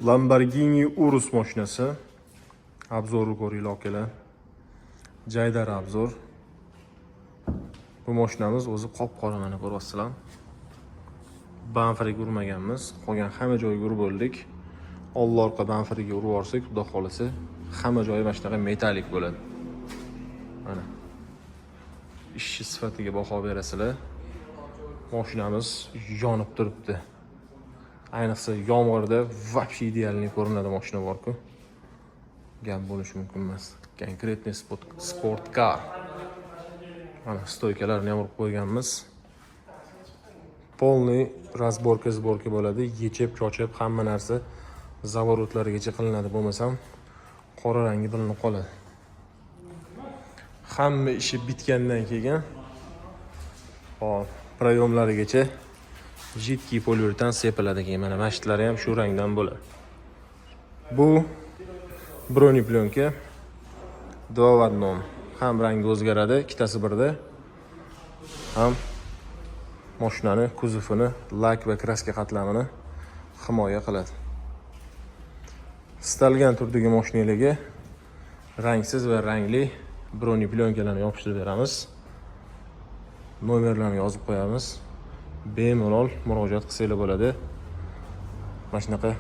Lamborghini Urus mashinasi. Обзор ni ko'ringlar, akalar. Jaydar обзор. Bu mashinamiz o'zi qop-qora, mana ko'ryapsizlar. Bamperga urmaganmiz. Qolgan hamma joyiga urib bo'ldik. Oldi orqa bamperga urib yuborsak, xudo xolasa, hamma joyi mana shunaqa metalik bo'ladi. Mana. Ishchi sifatiga baho berasizlar. Mashinamiz yonib turibdi. Ayniqsa yomg'irda вообще идеальный ko'rinadi mashina bor-ku. Gap bo'lishi mumkin emas. Конкретный sport car. Mana стойка larni ham urib qo'yganmiz. Полный разборка, сборка bo'ladi. Yechib, chochib, hamma narsa заворот larigacha qilinadi, bo'lmasam qora rangi bilinib qoladi. Hamma ishi bitgandan keyin, hop, проём larigacha жидкий полиуретан sepiladi keyin, mana mashtlari ham shu rangdan bo'ladi. Bu бронеплёнка два в одном. Ham rangi o'zgaradi, ikkitasi birda. Ham mashinani kuzovini, lak va краска qatlamini himoya qiladi. Istalgan turdagi mashinalarga rangsiz va rangli бронеплёнка larni yopishtirib beramiz. Nomerlarni yozib qo'yamiz. Bemalol murojaat qilsanglar bo'ladi. Mana shunaqa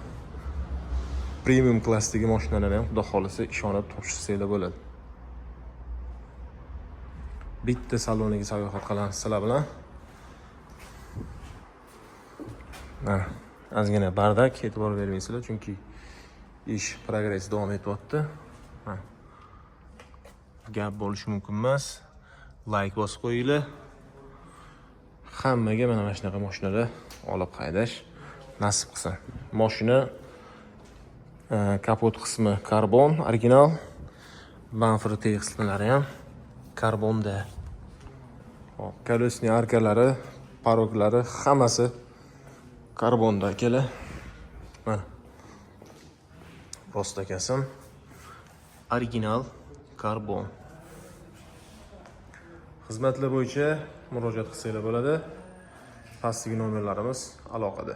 premium klassdagi mashinalarni ham, xudo xohlasa, ishonib topshirsanglar bo'ladi. Bitta saloniga sayohat qilamiz sizlar bilan. Mana ozgina бардак, e'tibor bermaysizlar, chunki ish progress davom etyapti. Mana. Gap bo'lishi mumkin emas. Layk bosib qo'yinglar. Hammaga mana shunaqa mashinalar olib haydash nasib qilsin. Mashina kapot qismi karbon, original. Bamper teg qismlari ham karbonda. Hop, колесный arkalari, порог lari hammasi karbonda, akalar. Mana. Rostakasam original karbon. Xizmatlar bo'yicha murojaat qilsanglar bo'ladi. Pastdagi nomerlarimiz aloqada.